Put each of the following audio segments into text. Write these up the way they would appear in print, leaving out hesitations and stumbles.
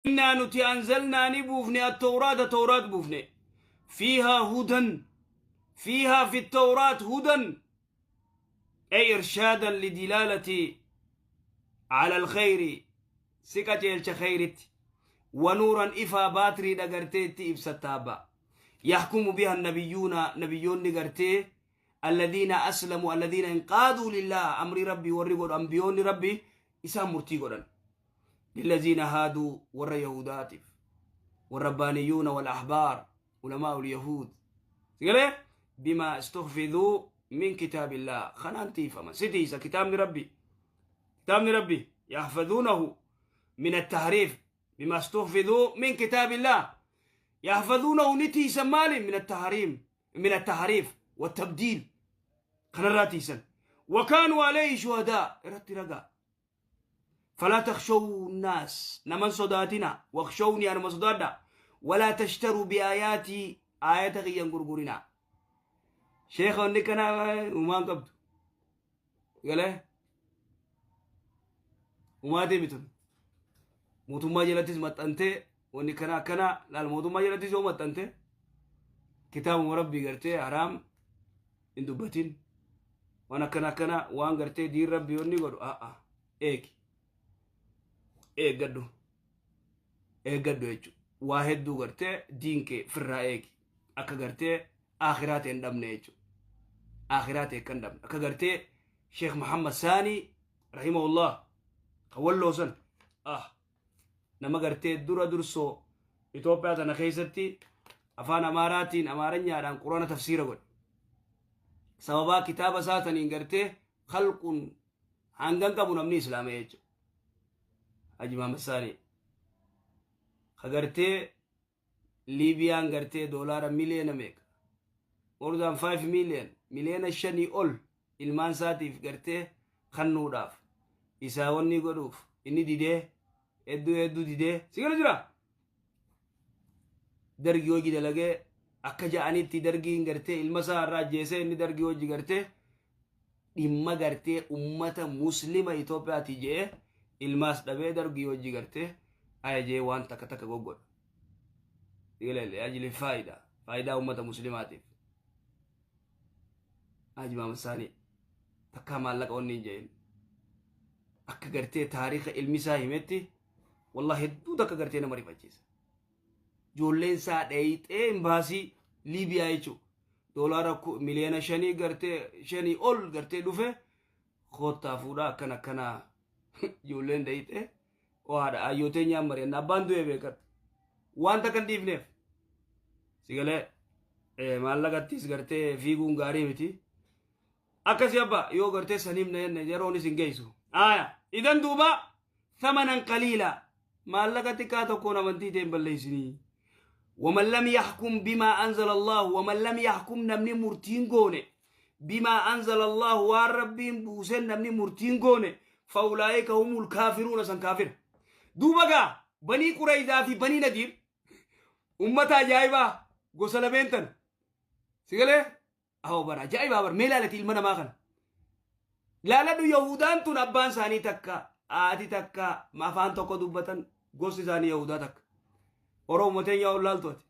Innaa nuti anzalnaa ni buufne attawraata tawraat buufne fiihaa hudan fiihaa fi tawraat hudan ay irshaadan lidilaalati ala alkhayri si qajeelcha khayritti wanuuran ifaa baatiriidha gartee itti ibsatta abba yahkumu biha nabiyyuuna nabiyyoonni gartee alladhiina aslamu alladhiina inqaaduu lillah amrii rabbii warri godhu ambiyoonni rabbii isaan murtii godhan lillaziina haaduu warra yahudaatiif warrabbaaniyyuuna wal ahbaar ulamaa'ul yahuud sigalee bimaa istuhfiduu min kitaabillah kanaan tiifaman si tiisa kitaabni rabbi kitaabni rabbi yahfaduunahu min attahriif bimaa istuhfiduu min kitaabillah yahfaduunahu ni tiisan maali min attahriim min attahriif wattabdiil kanarraa tiisan wakaanuu alayhi shuhadaa irratti ragaa falaa takshow naas naman sodaatina wakshowni anuma sodaadha walaa tashtaruu biaayaatii aayata kiyyan gurgurina sheekha wanni kana umaan qabdu galee umaatii mitun mootummaa jalattis maxxantee wanni kana akkana laal mootummaa jalattis yoo maxxante kitaabuma rabbii gartee haraam hin dubbatin waan akkana akkana waan gartee diin rabbii wanni godhu a'a eegi eeggadhu eeggadhu jechuudha waa hedduu gartee diin kee firraa eegi akka gartee akhiraa ta'e hin dhabne jechuudha akhiraa ta'e akka hin dhabne akka gartee sheekh Muhammad Saanii rahimahullah kan walloo san ah nama gartee dura dursoo Itoophiyaa tana keessatti afaan Amaaraatiin Amaaranyaadhaan quraana tafsiira godhe sababaa kitaaba isaa taniin gartee khalquun hangan qabu namni islaama jechuudha Haji Muhammad Saanii ka gartee Liibiyaan gartee doolaara miliyoona meeqa more than 5 million miliyoona 5 ol ilmaan isaatiif gartee kannuudhaaf isaa wanni godhuuf inni didee hedduu hedduu didee si gala jira dargii hojii dalagee akka ja'anitti dargiin gartee ilma isaa irraa ajjeesee inni dargii hojii gartee dhimma gartee ummata muslima Itoophiyaati je'ee ilmaas dhabee dargii hojii gartee aya jee waan takka takka goggodha. Ilaali ajili faayidaa faayidaa ummata muslimaatiif. Haji Maamad Saanii takkaa maallaqa wanni hin je'in. Akka gartee taariika ilmi isaa himetti wallahi hedduu takka gartee nama rifachiisa. Ijoolleen isaa dheeyxee imbaasii Liibiyaa jechuudha. Doolaara miliyoona 5 gartee 5 ol gartee dhufe koottaa fuudhaa akkana akkanaa ijoolleen dheeyxee waadha ayyooteen nyaan mari'anna abbaan du'e beekadhu. Waan takka hin dhiifneef. Sigalee maallaqattis gartee fiiguun gaarii miti. Akkasii abba yoo gartee saniif na jenne yeroonis hin geessu. Aya idan duuba thamanan qaliila maallaqa xiqqaa tokkoon amantii ta'e hin balleessinii. Waman lam yaxkum bimaa anzala Allahu waman lam yaxkum namni murtiin goone bimaa anzala Allahu waan rabbiin buuseen namni murtiin goone faulaa'ika humul kaafiruuna san kaafira. Duuba gaa banii Qurayzaa fi banii Nadiir ummata ajaa'ibaa gosa lameen tana. Sigalee Ahoo bara ajaa'ibaa bara mee ilaalati ilma namaa kana. Laaladhu Yahudaan tun abbaan isaanii takka haati takka afaan tokko dubbatan gosti isaanii Yahudaa takka. Oromoo teenya ol laaltu ati.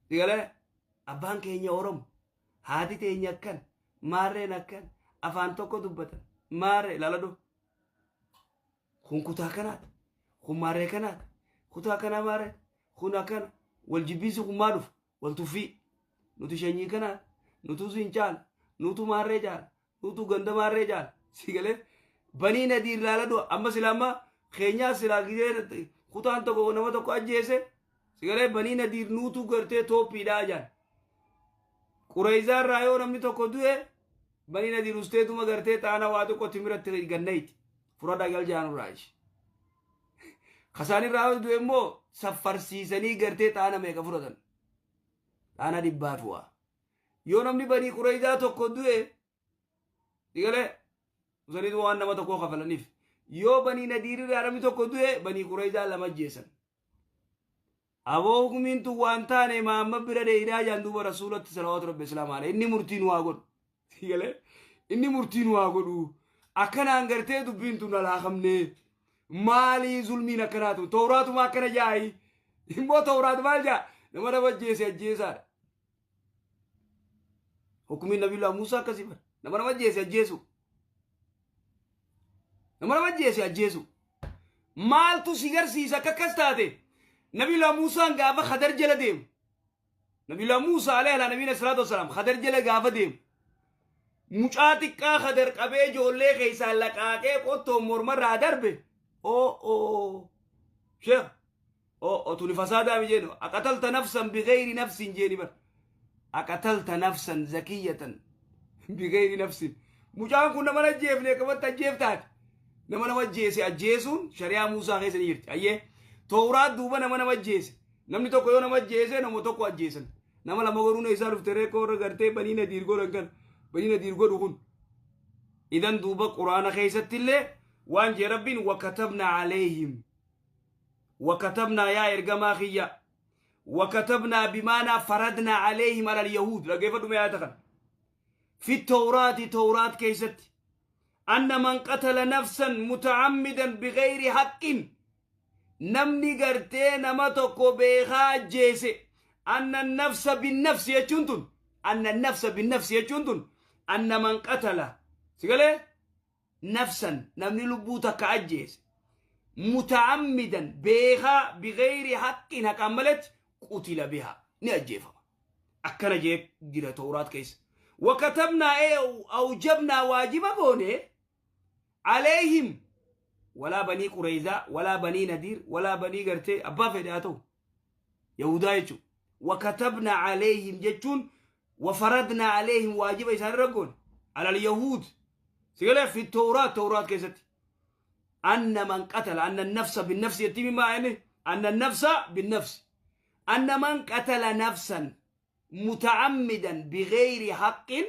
Sigalee abbaan keenya Oromo haati teenya akkan maarreen akkan afaan tokko dubbatan maarree laaladhu. Kun kutaa kanaati. Kun maarree kanaati. Kutaa kanaa maarree. Kun akkana. Wal jibbiinsi kun maa dhufa? Wal tuffii. Nuti shanyii kanaati. Nutu siin caala. Nutu maarree caala. Nutu ganda maarree caala. Si galee banii nadiir laaladhu amma sila amma keenyaa silaa gizee kutaan tokko nama tokko ajjeese si galee banii nadiir nuutu gartee tooppiidhaa jaan. Qureyzaa irraa yoo namni tokko du'e banii nadiir usteetuma gartee xaana waa xiqqoo timiratti gannayti. Fudhadhaa gal jaanurraa ishee. Kasaanirraa yoo du'e immoo saffarsiisanii gartee xaana meeqa fudhatan. Xaana dhibbaa fi waa. Yoo namni banii Qurayzaa tokko du'e digalee usaniitu waan nama tokkoo kafalaniif. Yoo banii Nadiirirraa namni tokko du'e banii Qurayzaa lama ajjeesan. Aboo hukumiin tun waan taane maamma bira dheeydaa jaan duuba rasuulatti salawaatu rabbi islaam alayhi inni murtii nu haa godhu. Digalee inni murtii nu haa godhu. Akkanaan gartee dubbiin tun alaakamnee. Maalii zulmiin akkanaatu? Tooraatuma akkana jaayi. Immoo Tooraat maal jaa? Nama nama ajjeese ajjeesaadha. Hukumiin Nabiyyullaa Muusaa akkasii bara. Nama nama ajjeese ajjeesu. Nama nama ajjeese ajjeesu. Maaltu si garsiisa akka akkas taate? Nabiyyullaa Muusaan gaafa Khadar jala deemu. Nabiyyullaa Muusaa alayhi ala nabiyina salaatu wassalaam Khadar jala gaafa deemu. Mucaa xiqqaa Khadar qabee ijoollee keessaa laqaaqee qottoon mormarraa darbe. Oo oo. Sheekh. Oo oo tuni fasaadaa mi jeenu. Aqatalta nafsan bigayri nafsin jeeni bar. Aqatalta nafsan zakiyatan bigayri nafsin. Mucaan kun nama ajjeefne akkamatti ajjeeftaati. Nama nama ajjeese ajjeesuun shari'aa Muusaa keessa ni jirti. Ayyee. Tooraat duuba nama nama ajjeese. Namni tokko yoo nama ajjeese nama tokko ajjeesan. Nama lama godhuun eessaa dhufte reekoo warra gartee banii nadiir godhan kana. Banii nadiir godhu kun. Idan duuba Quraana keessatti illee waan jee Rabbiin wakatabna aleeyhim. Wakatabnaa yaa ergamaa kiyya. Wakatabnaa bimaanaa faradnaa aleeyhim alal yahuud. Dhaggeeffadhu mee aayata kana. Fi tawraati tawraat keessatti. Anna man qatala nafsan muta'ammidan bigayri haqqin. Namni gartee nama tokko beekaa ajjeese. Anna nafsa binnafsi jechuun tun. Anna nafsa binnafsi jechuun tun. Anna man qatala. Sigalee? Nafsan namni lubbuu takka ajjeese. Muta'ammidan beekaa bigayri haqqin haqaan maletti qutila biha ni ajjeefama. Akkana jee jira Tawraat keessa. Wakatabnaa ee awjabnaa waajiba goone aleeyhim walaa banii Qureyzaa walaa banii Nadiir walaa banii gartee abbaa fedhe haa ta'u Yahudaa jechuun. Wakatabnaa aleeyhim jechuun wafaradnaa aleeyhim waajiba isaan irra goone alal Yahuud sigalee fi Tawraat Tawraat keessatti. Anna man qatala anna nafsa binnafsi jettii mimaa inni anna nafsa binnafsi. Anna man qatala nafsan muta'ammidan bigayri haqqin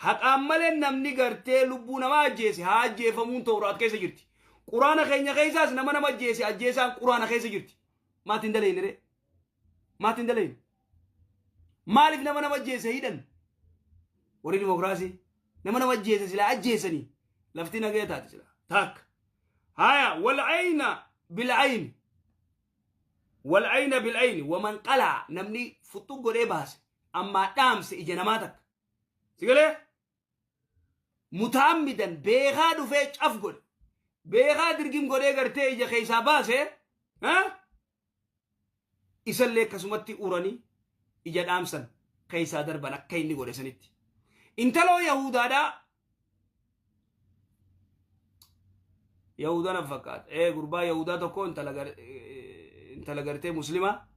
haqaan malee namni gartee lubbuu namaa ajjeese haa ajjeefamuun Tawraat keessa jirti. Quraana keenya keessaas nama nama ajjeese ajjeesaan Quraana keessa jirti. Maatti hin dalayne ree? Maatti hin dalayne? Maaliif nama nama ajjeese hidhan? Warri dimokiraasii nama nama ajjeese silaa ajjeesanii lafti nagaya taate silaa. Takka. Haya wal ayna bil ayni. Wal ayna bil ayni waman qalaa namni fuxxu godhee baase ammaa dhaamse ija namaa takka. Sigalee? Mutaammidan beekaa dhufee caf godhe. Beekaa dirgim godhee gartee ija keessaa baase. Isallee akkasumatti uranii ija dhaamsan keessaa darban akka inni godhe sanitti. Intaloo Yahudaadhaa Yahudaa na fakkaata. Ee gurbaa Yahudaa tokko intala gartee Muslimaa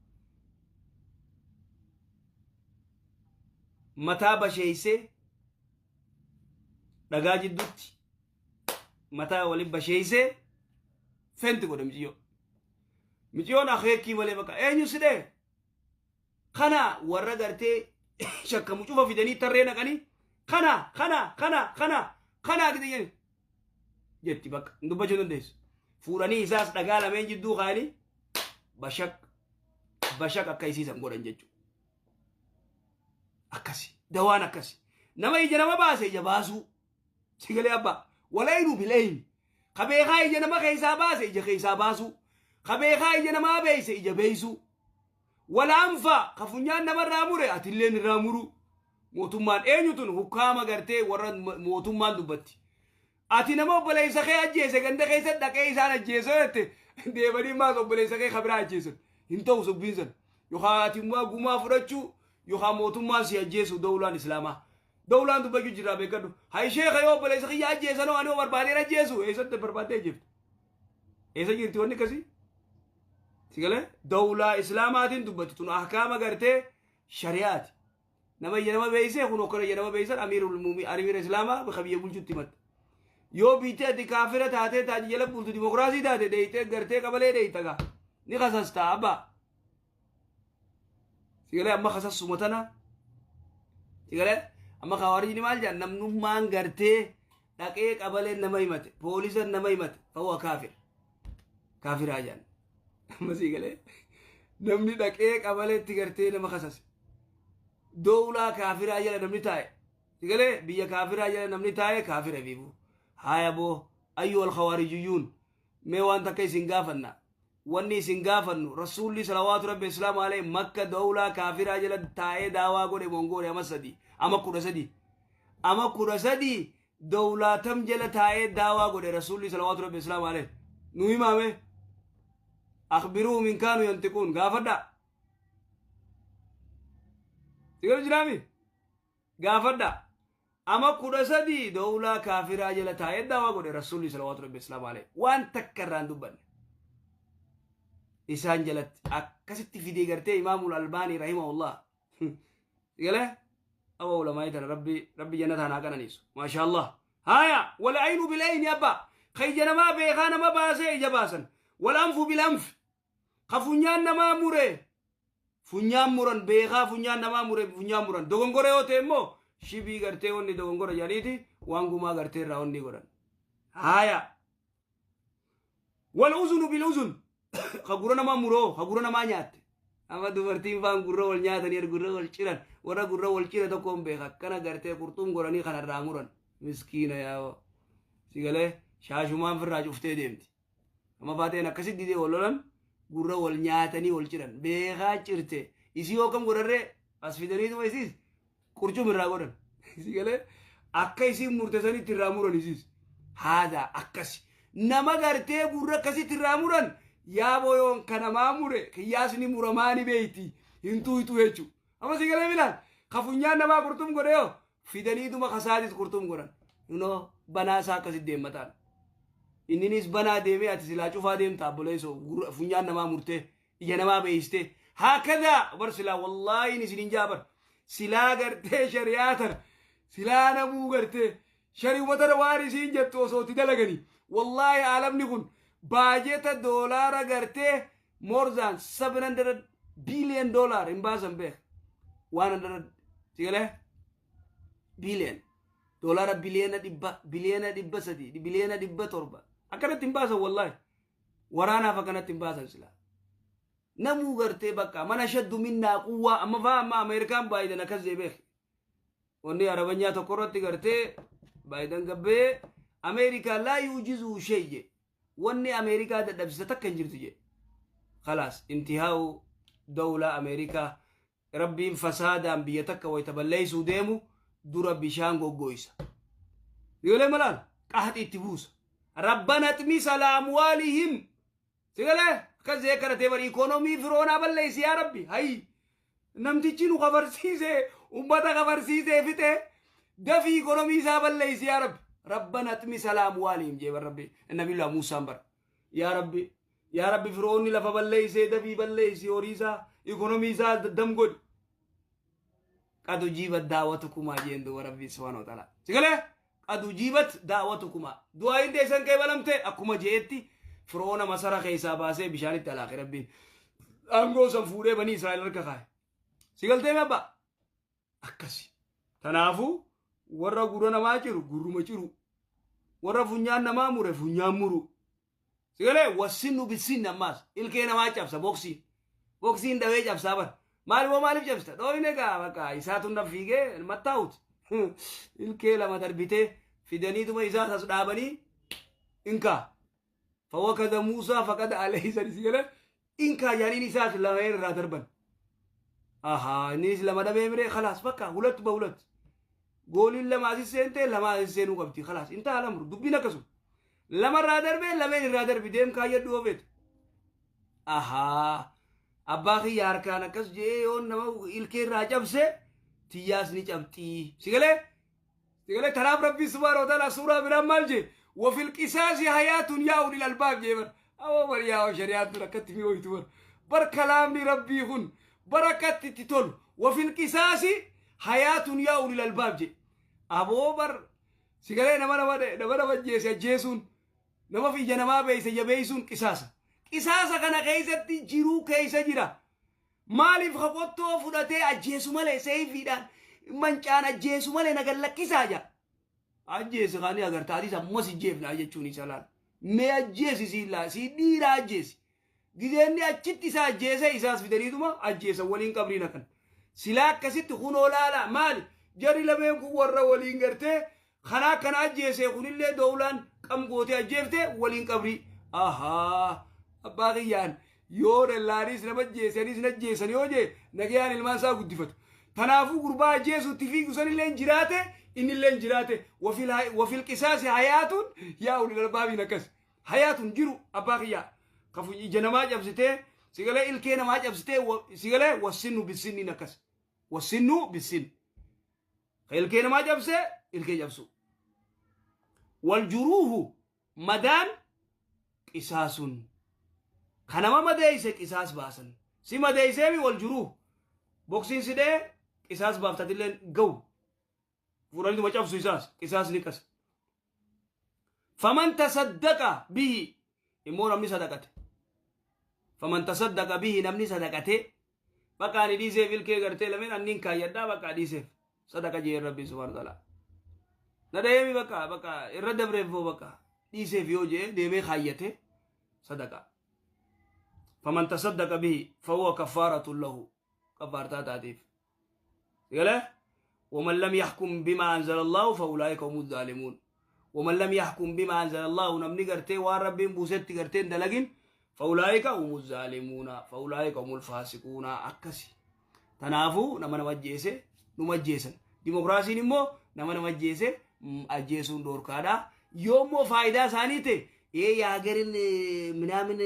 mataa basheeysee dhagaa jidduutti mataa waliin basheeysee fenti godhe miciyyoo. Miciyyoon akeekkii malee bakka eenyu si dhee? Kana warra gartee shakkamu cufa fidanii tarree naqanii kana kana kana kana kana gidi jedhani jetti bakka hin dubbachuu hin dandeessu. Fuudhanii isaas dhagaa lameen jidduu kaa'anii bashaq bashaq akka isiisan godhan jechuudha. Akkasi dawaan akkasi nama ija nama baase ija baasuu sigalee abbaa walaynu bilayni ka beekaa ija nama keessaa baase ija keessaa baasuu ka beekaa ija namaa beeyse ija beeysuu walaanfaa ka funyaan namarraa mure atilleen irraa muruu mootummaan eenyu tun hukkaama gartee warra mootummaan dubbatti ati nama obboleessa kee ajjeese ganda keessa dhaqee isaan ajjeese jette deebanii maas obboleessa kee kabiraa ajjeesan hin ta'u subbiin san yookaan ati immoo gumaa fudhachuu yookaan mootummaan si ajjeesu dawlaan islaamaa dawlaan dubbachuu jirraa beekadhu hay sheeka yoo obboleessa kiyya ajjeesanoo ani barbaadeen ajjeesu eessatti barbaaddee ajjeeftu eessa jirti wanni akkasii sigalee dawlaa islaamaatiin dubbatti tun ahkaama gartee shari'aati nama ija nama beeysee kun hokkana ija nama beeysan amiirul muumi amiira islaamaa bakka biyya bulchutti himatta yoo biittee ati kaafira taatee taati jala bultu dimokiraasii taate deeytee gartee qabalee deeyta gaa ni kasastaa abbaa sigalee amma kasassuma tana sigalee amma kawaarijni maal jedhan namnummaan gartee dhaqee qabaleen nama himate poolisan nama himate fahuwa kaafir kaafiraa jedhan amma sigalee namni dhaqee qabaleetti gartee nama kasase dowlaa kaafiraa jala namni taa'e sigalee biyya kaafiraa jala namni taa'e kaafira fiifu haya boo ayyuhal khawaarijiyuun. Mee waan takka isin gaafanna. Wanni isin gaafannu, Rasuulli salawaatu rabbi islaamu alayhi Makka dawlaa kaafiraa jala taa'ee daawaa godhe mongoole ama 3 ama 13 ama 13 dawlaa tam jala taa'ee daawaa godhe Rasuulli salawaatu rabbi islaamu alayhi? Nu himaame. Akhbiruuhum in kaanu yantiquun. Gaafadha, sigalu jiraami, gaafadha. Ama 13 dawlaa kaafiraa jala taa'ee daawaa godhe Rasuulli salawaatu rabbi islaamu alayhi. Waan takka irraan dubbanne. Isaan jalatti akkasitti fidee gartee Imaamul Albaanii rahimahullah galee awa ulamaa'ii tana rabbi rabbi jannataan haa qananiisu. Maasha Allah. Haya, wal aynu bil ayni, abba ka ija namaa beekaa nama baasee ija baasan. Wal anfu bil anf, ka funyaan namaa mure funyaan muran, beekaa funyaan namaa mure funyaan muran. Dogongora yoo ta'e immoo shibii gartee wanni dogongora jedhaniiti waan gumaa gartee irraa wanni godhan. Haya, wal uzunu bil uzun, ka gurra namaa muroo, ka gurra namaa nyaatte. Amma dubartiin faan gurra wal nyaatanii, gurra wal ciran. Warra gurra wal cire tokko hin beeka. Akkana gartee qurxuum godhanii kanarraa muran. Miskiina yaa'oo, si galee shaashumaan firraa cuftee deemti. Amma faateen akkasitti didee wal lolan, gurra wal nyaatanii wal ciran. Beekaa cirte isii yoo kam godharree as fidaniituma isiis qurcum irraa godhan. Si galee akka isiin murte sanitti irraa muran isiis. Haadha akkasi nama gartee gurra akkasitti irraa muran. Yaaboo yoon kanamaa mure kiyyaasni muramaa ni beeyti, hin tuuytu jechuu. Amma si galee milaan ka funyaan namaa qurxum godhe yoo fidaniituma kasaatis qurxum godhan. Inoo banaa isaa akkasitti deemmataan inninis banaa deemee, ati silaa cufaa deemta. Abboleessoo, funyaan namaa murtee ija namaa beeystee haakadaa bar silaa wallaahi isin hin jaabar. Silaa gartee shari'aa tana silaa namuu gartee shari'uma tana waan isiin jettu osoo itti dalaganii, wallaahi aalamni kun baajeta doolaara gartee more than 700 billion dollar hin baasan. Beek, 100 sigalee billion doolaara, biliyoona 100, biliyoona 300, biliyoona 700 akkanatti hin baasan. Wallaahi waraanaaf akkanatti hin baasan. Silaa namuu gartee bakka mana shaddu minnaa quwwaa. Amma faa amma Ameerikaan Baayidan akkas jee beek. Wanni arabanyaa tokko irratti gartee Baayidan gabbee Ameerikaa laa yuujizuu shay je, wanni Ameerikaa dadhabsisa takka hin jirtu je. Khalaas, intihaa'u dawlaa Ameerikaa. Rabbiin fasaadaan biyya takka wayita balleeysuu deemu dura bishaan goggoysa. Sigalee malaal qaxi itti buusa. Rabbana xmis ala amwaalihim. Sigalee akkas jee kadhatee bari ikoonomii firoonaa balleeysi yaa Rabbi. Hayi, namtichi nu kafarsiise, ummata kafarsiisee fixe, dafii ikoonomii isaa balleeysi yaa Rabbi. Rabbana xmis ala amwaalihim jee bar Rabbi Nabiyullah Muusaan bar. Yaa Rabbi, yaa Rabbi, firoonni lafa balleeysee dafii balleeysi horii isaa, ikoonomii isaa daddam godhi. Qad ujiibat daawwatukumaa jeen duuba Rabbi subhaanahu wa ta'ala. Sigalee qad ujiibat daawwatukumaa, du'aayin teessan qeebalamte. Akkuma je'etti firoona masara keessaa baasee bishaanitti alaaqe. Rabbiin aangoo san fuudhee banii Israa'el harka kaa'e. Sigaltee abbaa akkasi. Tanaafuu warra gurra namaa ciru gurruma ciru, warra funyaan namaa mure funyaan muru. Sigalee wassinnu bisinni ammaas ilkee namaa cabsa. Boksiin boksiin dawee cabsaa bar. Maal boo, maaliif cabsita? Dhooyne gaa bakka isaatu na fiigee mattaa'ut ilkee lama darbitee fidaniituma isaas as dhaabanii inkaa fawakada Muusaa faqada alayhi sani. Sigalee inkaa jaaniin isaas lameen irraa darban. Ahaa, innis lama dhabee miree. Khalaas, bakka hulat ba hulat gooliin lama asis seentee lama asis seenuu qabdi. Khalaas, intaa lamru dubbiin akkasuma lama irraa darbee lameen irraa darbi deem kaayyadhu oofeetu. Ahaa, abbaa kiyya harkaan akkas je'ee yoo nama ilkee irraa cabse tiyyaas ni cabxii. Sigalee, sigalee, tanaaf Rabbii subhaanahu wa ta'ala suuraa biraan maal jee? Wafil qisaasi hayaatun yaa ulil albaab jee bar. Awoo bar, yaa shari'aan tun akkatti mi'ooytu bar. Bar kalaamni Rabbii kun bar akkatti itti tolu. Wafil qisaasi hayaatun yaa ulil albaab jee. Aboo bar, sigalee, nama ajjeese ajjeesuun, nama ija namaa beeyse jabeeysuun qisaasa. Qisaasa kana keessatti jiruu keessa jira. Maaliif ka qottoo fudhatee ajjeesu malee, seefiidhaan mancaan ajjeesu malee na gallakkisaa jaa. Ajjeese kaanii agartaa atis ammas ijjeefnaa jechuun isa laal. Mee ajjeesi siin laa, sii dhiiraa ajjeesi. Gizeenni achitti isa ajjeese isaas fidaniituma ajjeesan waliin qabrii naqan. Silaa akkasitti kunoo laala maali? Jarri lameen kun warra waliin gartee kanaa kana ajjeese kunillee dowlaan qam gootee ajjeefte waliin qabrii. Ahaa abbaa kiyyaan yoo dallaanis nama ajjeesanis na ajjeesan yoo jee nagayaan ilmaan isaa guddifatu. Tanaafuu gurbaa ajjeesuutti fiigu sanillee jiraate, innillee jiraate. Wafil qisaasi hayaatun yaa ulil albaabiin akkas. Hayaatun jiru abbaa kiyyaa. Kafu ija namaa cabsitee, sigalee ilkee namaa cabsitee, sigalee wassinnu bisinniin akkas. Wassinnu bisin. Ka ilkee namaa cabsee ilkee cabsu. Wal juruuhu madaan qisaasun. Ka nama madeeyse qisaas baasan. Si madeeyseemi wal juruuhu. Boksiin si dhee qisaas baaftatillee ga'u. Fuudhaniituma cabsu isaas qisaas ni qasa. Faman tasaddaqa bihi immoo namni sadaqate. Faman tasaddaqa bihi namni sadaqate bakka ani dhiiseef ilkee gartee lameen anniin kaayyadhaa bakka dhiiseef sadaqa jee Rabbi subhaanahu wa ta'ala. Na dhayeemi bakka bakka irra dabreef boo bakka dhiiseef yoo jee deemee kaayyate sadaqa. Faman tasaddaqa bihi fahuwa kaffaaratun lahu kaffaartaa taatiif. Galee? ومن لم يحكم بما أنزل الله فأولئك هم الظالمون. ومن لم يحكم بما أنزل الله namni gartee waan Rabbiin buusetti gartee dalagin فأولئك هم الظالمون فأولئك هم الفاسقون akkasi. Tanaafuu nama nama ajjeese numa ajjeesan. Dimokiraasiin immoo nama nama ajjeese ajjeesuun dhoorkaadha. Yoommoo faayidaa isaanii ta'e ee yaagarin minaamin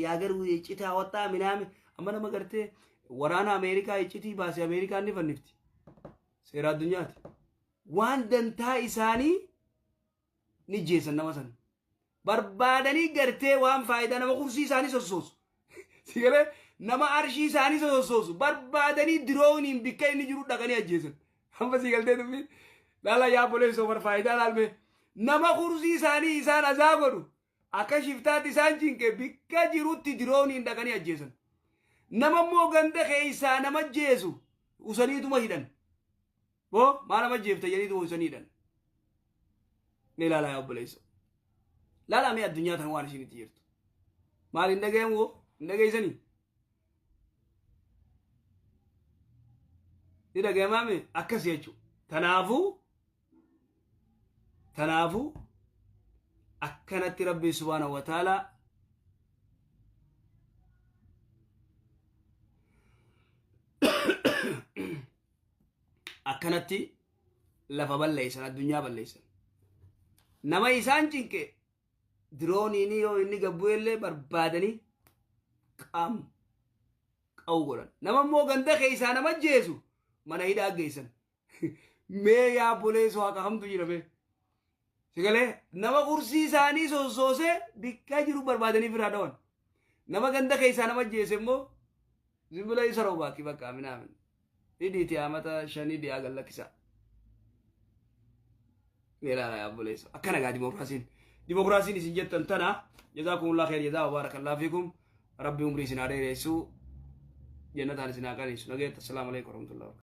yaagar iccitii waxxaa minaamin amma nama gartee waraana Ameerikaa iccitii baase Ameerikaan ni fannifti. Seera addunyaati. Waan dantaa isaanii ni jeessan nama sana. Barbaadanii gartee waan faayidaa nama kursii isaanii sossoosu. Sigalee nama arshii isaanii sossoosu barbaadanii dirooniin bikka inni jiru dhaqanii ajjeesan. Amma sigaltee dubbiin laala yaa boleessoo bar faayidaa laalme nama kursii isaanii isaan azaa godhu akka shiftaatti isaan cinqe bikka jirutti dirooniin dhaqanii ajjeesan. Nama immoo ganda keessaa nama ajjeesu usaniituma hidhan. Boo maal nama ajjeefta jedhaniituma usanii hidhan. Ni ilaalaa yaa obboleessa. Laalaa mee addunyaa tan waan ishiin itti jirtu. Maal hin dhagayamu hoo? Hin dhageessanii? Ni dhagayamaa mee? Akkas jechuudha. Tanaafuu akkanatti Rabbi subhaanahu wa ta'ala akkanatti lafa balleessan, addunyaa balleessan. Nama isaan cinqe dirooniin yoo inni gabbu'ellee barbaadanii qaam qabu godhan. Nama immoo ganda keessaa nama jeesu mana hidhaa geessan. Mee yaa boleessoo haqa hamtu jira mee. Sigalee nama kursii isaanii sossoosee bikka jiru barbaadanii biraa dhawan. Nama ganda keessaa nama jeese immoo zimbila isa roobaaki bakka minaamin. Hidhiiti amata shanii dhiyaa gallakkisaa. Meelaa yaa obboleessa. Akkana gaa dimokiraasiin. Dimokiraasiin isin jettan tana jazaakumullah khair jazaa wa barakallahu fiikum. Rabbi umrii isin haa dheeressu. Jannataan isin haa qaniisu. Nageetta. Assalaamu alaikum warahmatullahi wabarakatuh.